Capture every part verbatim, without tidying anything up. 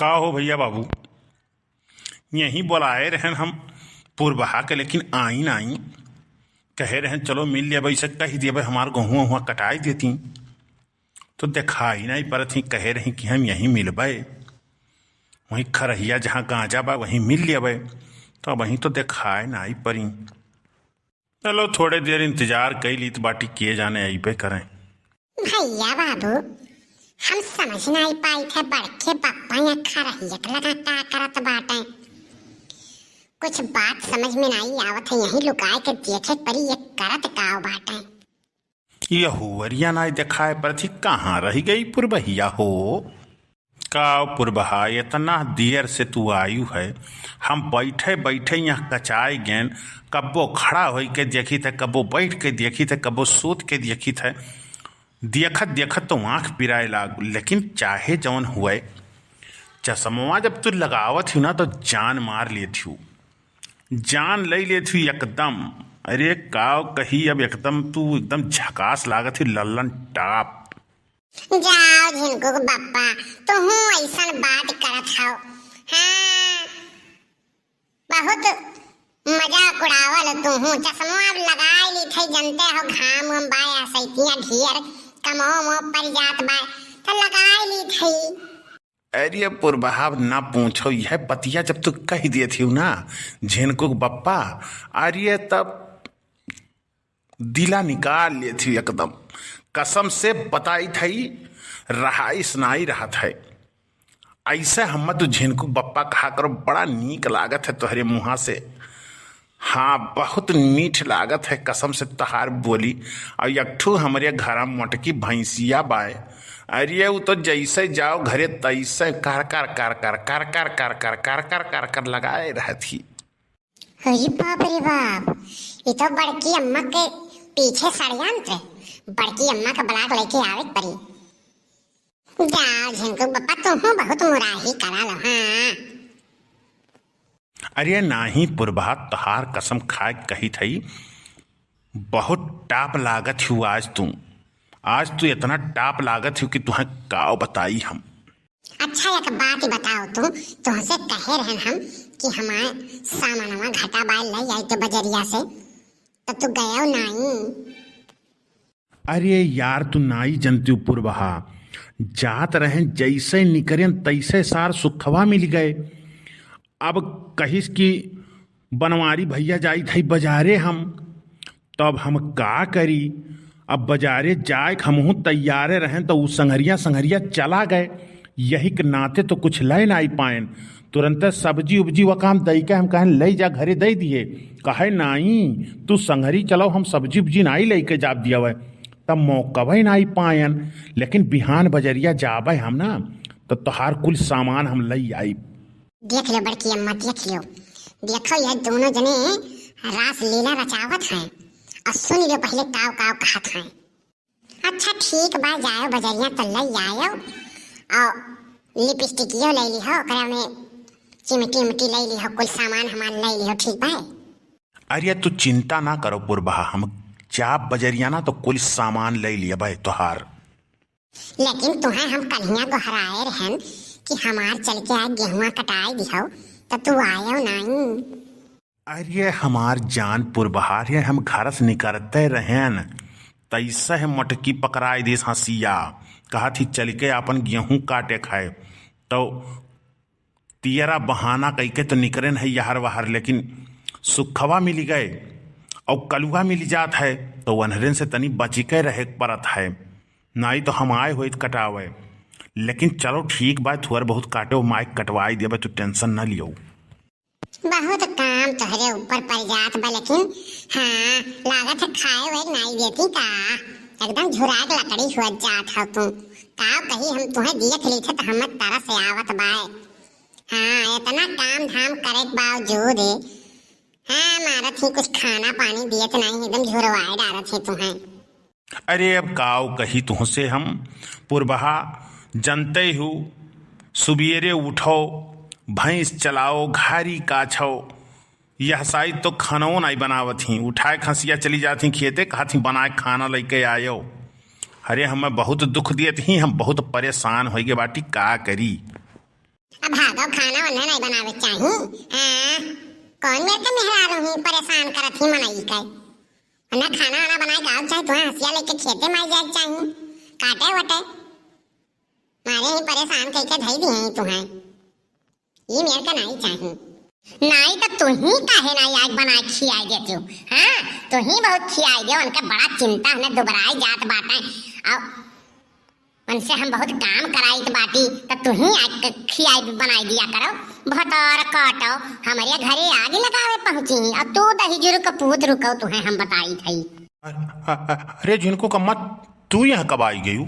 का हो भइया बाबू, यहीं बोलाए रहन हम पुरबहा के, लेकिन आई नाई। कहे रहन चलो मिल लेबै, इसे कहि देबै हमार गहुआ हुआ कटाई देती, तो देखाई नाई परत ही। कहे रही कि हम यहीं मिलबै, वहीं खरहिया जहाँ गांजा बा वहीं मिल लेबै, तो अब वहीं तो देखाए नाई परी। चलो थोड़े देर इंतजार कई लीत बाटी, के जाने अइबे करें। भइया बाबू, हम समझ नाई पाइत है बड़के बप्पा या खरहिया के लगा का करत बाटे। कुछ बात समझ में नाई आवत है, यहीं लुकाए के देखे परी ये करत का बाटे। ये हुवरिया नाई देखाए परत ही, कहाँ रहि गई पुरबहिया हो? का पुरबहा, इतना देर से तू आयु है, हम बैठे बैठे यहाँ कचाए गेन, कब्बो खड़ा होई के देखित है, कब्बो बैठ के देखित है, कब्बो सूत के देखित है। देखत देखत तो आँख पिराए लाग, लेकिन चाहे जौन हुए, चश्मवा जब तू लगावत ही ना तो जान मार लेत ही, जान लई लेत ही एकदम। अरे का कही, अब एकदम तू एकदम झकास लागत ही, लल्लन टाप। जाओ झिनकू के बप्पा, तुहूँ ऐसन बात करत हौ। हाँ, बहुत मजाक उड़ावल तुहूँ। चश्मवा अब लगाए ली थई, जनते हो घाम उम बा, सैतिया ढेर कमो मो पड़ जात बा, तो लगाए ली थई। अरे पुरबहा ना पूछो, यह बतिया जब तू कहि देत ही ना झिनकू के बप्पा, अरे तब दिला निकाल लेत ही एकदम। कसम से बताइत हई, रहाइस नाई रहत है। ऐसे हम तो झिनकू बप्पा कहा करो, बड़ा नीक लागत है तोहरे मुँहा से। हाँ, बहुत मीठ लागत है कसम से तोहार बोली। और एक ठू हमरे घर में मोटकी भैंसिया बाय, अरे उ तो जैसे जाओ घरे तैसे कर कर कर कर कर कर कर कर कर कर कर कर लगाए रहत ही। अरे बाप रे बाप, ये तो बड़की अम्मा के पीछे षड्यंत्र, बड़की अम्मा का ब्लॉक लेके आवे के पड़ी। जाओ झिनकू बप्पा, तुहूँ बहुत मुराही करा लो, हाँ। अरे नाही पुरबहा, तोहार कसम खाए के कही थई, बहुत टाप लागत ही आज तू। आज तू इतना टाप लागत ही कि तुहें काव बताई हम। अच्छा, एक बात बताओ तू, तुहसे कहे रहन हम कि हमार सामानवा घटा बाय लई आई तो बजरिया से, तो तू गयो नाई। अरे यार, तू नाई जनती पुरबहा, जात रहें जैसे निकरेन तैसे सार सुखवा मिल गए। अब कहिस कि बनवारी भैया जाइत हई बजारे हम, तब हम का करी? अब बजारे जाए के हमहूँ तैयारे रहें, तो उ संघरिया संघरिया चला गए, यही के नाते तो कुछ लै नाई पाएन। तुरंते सब्जी उब्जी वकाम दई के हम कहेन, "लई जा घरे दई दिए।" कहे, "नाई, तू संघरी चलो, हम सब्जी उब्जी नाई लई के जाब दियावे।" तब मौकवे नाई पाएन, लेकिन बिहान बजरिया जाबे हम ना, तो तोहार कुल सामान हम लई आई। देख लो बड़की अम्मा, देख लो, देखो ये दोनों जने रास लीला रचावत हैं, और सुन लो पहले काव काव कहत हैं। अच्छा ठीक बा, जायो बजरिया तो लई आयो, और लिपस्टिकियो लई लिहो, ओकरा में चिमटी उमटी लई लिहो, कुल सामान हमार लई लिहो, ठीक बा? अरे तू चिंता ना करो पुरबहा, हम जाब बजरिया ना तो कुल सामान लई लिया भाई तोहार। लेकिन तुहें हम कल्हिया गोहराए रहन कि हमार चल के आज गेहुआ कटाए दिहो, तो तू आयो नाई। अरे हमार जान पुरबहा, हम घर से निकरते रहेन, तैसे है मोटकी पकड़ाई दिस हंसिया, कहत ही चल के आपन गेहूं काटे खाए। तो तियरा बहाना कइके तो निकरेन है यहर वहर, लेकिन सुखवा मिल गए और कलुआ मिल जात है, तो वनहरेन से तनी बचिके रहे के परत है, नाई तो हम आए होइत कटावे। लेकिन चलो ठीक बा, थोर बहुत काटे, माइक कटवाई देबे, तू टेंशन न लियो। बहुत काम तोहरे ऊपर पड़ जात बा, लेकिन हाँ, लागत है खाए वाए नाई देती का? एकदम झुराक लकड़ी हुआ जात हो तू। का कही, हम तुहें दियत लेथे तो हमें तरस आवत बाय। हाँ, इतना काम धाम करे के बावजूद, हाँ, मारत ही कुछ खाना पानी दियत नाई, एकदम झुरवाए डारत ही तुहें। अरे अब काव कही तुहसे हम, पुरबहा जनते हु, सुबेरे उठो, भैंस चलाओ, घारी काछो, यह साइत तो खानो नाई बनावत ही, उठाए खसिया चली जात ही खेते, कहत ही बनाए खाना लइके आयो। अरे हमें बहुत दुख दियत ही, हम बहुत परेशान होइगे बाटी, का करी? अब तो खाना उन्हें नहीं बनावे चाही। हाँ, कौन मेरे के मेहरारू ही परेशान करत ही मनई के। उन्हें खाना वाना बनाए के आवे चाही, तुहें हंसिया लेके खेते माई जाए चाही, काटे वटे। मारे ही परेशान कइके धई दिहे ही तुहें। ई मेरे के नाई चाही। नाई तो तुही काहे नाई आज बनाए खियाई देती हो? हाँ, तुही बहुत खियाई दे, उनका बड़ा चिंता हमें दुबराई जात बाटे। और उनसे हम बहुत काम कराइत बाटी, तो तुही आज क-, खियाई बनाई दिया करो। भतार काटो, हमरे घरे आग लगावे पहुँची, और तू दहिजुर कपूत रुको, तुहें हम बताई थई। अ-, अ-, अ-, अरे झिनकू कम्मा, तू यहाँ कब आई गयू?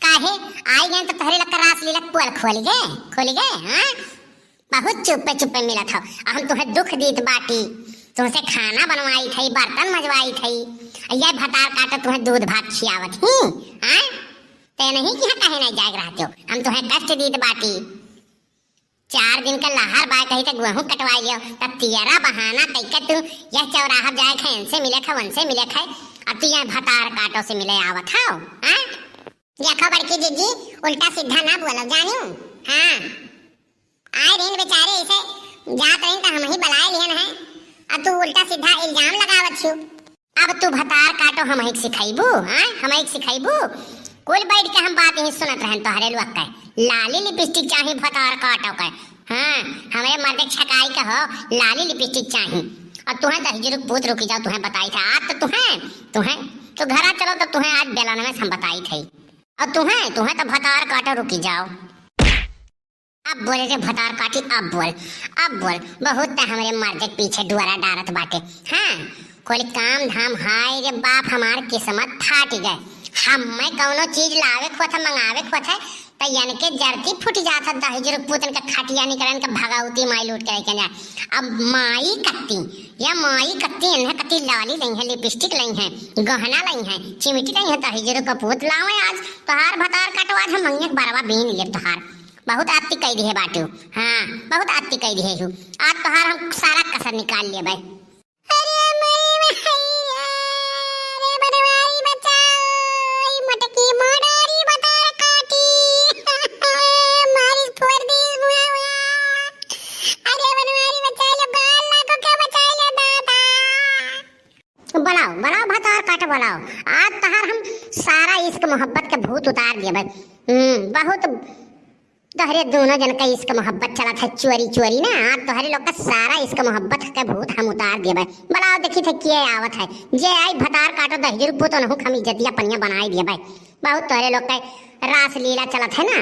काहे आई गए तो तोहरे लग रास लीला पोल खोल गए, खोल गए, हाँ? बहुत चुप्पे चुप्पे मिलत हो। आ हम तुहें दुख दीत बाटी, तुमसे खाना बनवाई थई, बर्तन मजवाई थई, आ ये भतार काटो तुहें दूध भात खियावत ही, हाँ? ते नहीं कि हाँ कहे नहीं जाग रहते हो, हम तुहें कष्ट दीत बाटी। चार दिन का लहर बाय कही त गेहूं कटवाई लियो, त तियरा बहाना कइके तू यह चौराहा जाए खे, इनसे मिले खे, उनसे मिले खे, अब तू यहाँ भतार काटो से मिले आवत हो, हाँ? देखो बड़की जीजी, उल्टा सीधा ना बोलो, जानियो? हाँ। आए रहीन बेचारे ऐसे जात रहीन त हम ही बलाए लिहन है, अब तू उल्टा सीधा इल्जाम लगावत छियो। अब तू भतार काटो हमहिक सिखैबू, हाँ? हमहिक सिखैबू? कुल बैठ के हम बात यही सुनत रहन तोहरे लोग के। लाली लिपस्टिक चाही भतार काटो के। हाँ, हमरे मर्दे छकाई के हो, लाली लिपस्टिक चाही। और तुहें दहिजुर पूत रुकी जाओ, तुहें बताई था। आज तो तुहें, तुहें, तो घरा चलो तो तुहें आज बेलनवे से हम बताई थे। और तुहें, तुहें तो भतार काटो रुकी जाओ। अब बोल रे भतार काटी, अब बोल, अब बोल। बहुत त हमरे मर्दे के पीछे डुअरा डारत बाटे। हाँ, कुल काम धाम, हाय रे बाप, हमार किस्मत फाट गए। हमें कौनो चीज लावे खोत है, मंगावे खोत है, त यनके जरती फूट जात है, दहिजुर पूतन के खटिया निकलन के भगवती माई लूट के लेके जाए। अब माई कत्ती, या माई कत्ती, इन्हें कत्ती लाली लई है, लिपस्टिक लई है, गहना लई है, चिमटी लई है, दहिजुर कपूत लावे आज, तोहार भतार काटो आज हम मंगिया के बरवा बीन लिए तोहार। बहुत आत्ती कई दिहे बाटू। हाँ, बहुत आत्ती कई दिहे हू। आज तोहार हम सारा कसर निकाल लेबै। अरे मरी मैया, अरे बनवारी बचाओ, ई मोटकी मोडारी भतार काटी। मारिस फोड़ दी बुआ हुआ। अरे बनवारी बचाई लो, गाल लागो के बचाई लो दादा। बुलाओ, बुलाओ, भतार काट बुलाओ। आज तहार हम सारा इश्क मोहब्बत के भूत उतार देबै। हम्म, बहुत तोहरे दोनों जन का इश्क मोहब्बत चलत है चोरी चोरी ना। आज तोहरे लोग का सारा इश्क मोहब्बत के भूत हम उतार देबै। बुलाओ, देखी थे के आवत है। जे आई भतार काटो दहिजुर पूत, ओनहु हम इज्जतिया पनिया बनाई देबै। बहुत तोहरे लोग के रास लीला चलत है ना।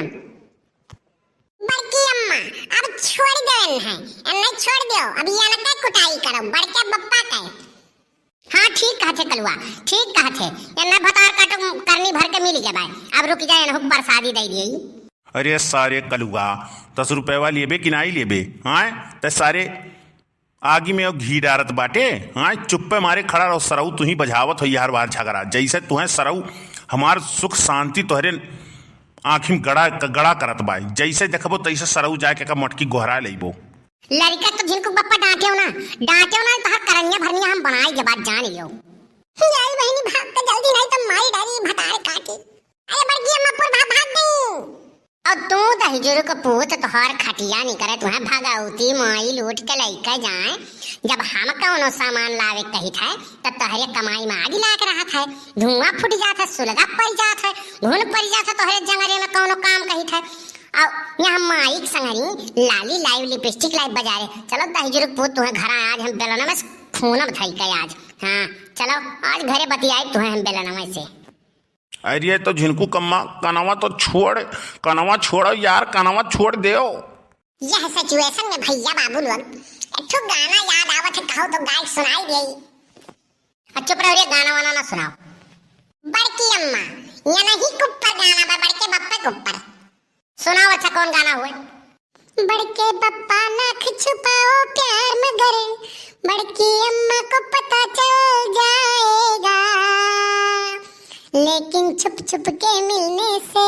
बड़की अम्मा, अब छोड़ देवन है, एन्ने छोड़ दियो, अब ये अलग कुटाई करो, बड़के बप्पा के। हाँ, ठीक कहत है कलुआ, ठीक कहत है, एन्ने भतार काटो करनी भर के मिल गया भाई, अब रुक जाए, एनहु प्रसादी दे दिए। अरे सारे कलुआ, दस रुपयवा लेबे कि नाई लेबे? हाँ, ते सारे आगी में घी डारत बाटे। हाँ, चुप्पे मारे खड़ा रहो सरऊ, तुही बजावत हो यार बार झगड़ा। जैसे तुहें सरऊ हमार सुख शांति तोहरे आँखी में गड़ा, गड़ा करत बा। जैसे देखबो तैसे सरऊ जाए के का मोटकी गोहरा लेबो। लड़का तो झिनकू बप्पा डांटियो ना, डांटियो ना, तोहर करनिया भरनिया हम बनाई के बात जान लियो। जाई बहिनी भाग के जल्दी, नहीं तो माई डारी भतार काटी। अरे बड़की अम्मा पुरधा भाग गई। और तू दहिजुर के पूत तोहर खटिया निकरे, तुहें भगौती माई लूट के लइके जाए। जब हम कौनो सामान लावे कहित है, त तोहरे कमाई में आग लाग रहत है, धुआं फूट जात है, सुलगा पड़ जात है, घुन पड़ जात है, तोहरे जंगरे में कौनो काम कहित है। और यहाँ माई के संगरी लाली लाइव, लिपस्टिक लाइव बजारे। चलो दहिजुर के पूत, तुहें घर आज हम बेलना में खूनम धई के आज। हाँ, चलो आज घरे बतियाई तुहें हम बेलना में से। अरे तो झिनकू कम्मा, कनवा तो छोड़, कनवा छोड़ो यार, कनवा छोड़ देओ। यह situation में भैया बाबू लोग, एक ठो गाना याद आवत है, कहो तो गाय के सुनाई दे। आ, चुप रहो रे, गाना वाना ना सुनाओ। बड़की अम्मा, ये नहीं कुप्पर गाना बा, बड़के बप्पे कुप्पर। सुनाओ, अच्छा कौन गाना हुए? बड़के पप्पा नाक छुपाओ प्यार मगर बड़की अम्मा को पता चल जाएगा, लेकिन छुप छुप के मिलने से,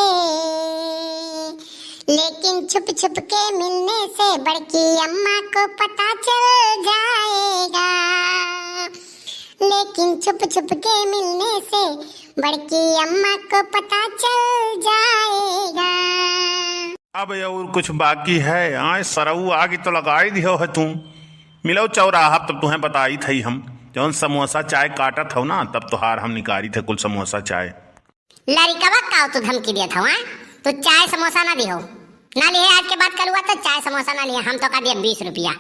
लेकिन छुप छुप के मिलने से बड़की अम्मा को पता चल जाएगा। लेकिन छुप छुप के मिलने से बड़की अम्मा को पता चल जाएगा। अब और कुछ बाकी है? आए सरऊ, आगि तो लगाई दिहो है तू। मिलो चौराहा, तब तुहें बताइत हई हम। जौन समोसा चाय काटत हौ ना, तब तोहार हम निकारित है कुल समोसा चाय। लड़िकवा का तू धमकी देत हौ, आए? तू चाय समोसा ना दिहो, ना लिहे आज के बाद कलुआ तो चाय समोसा ना लिहे, हम तोका देब बीस रुपया।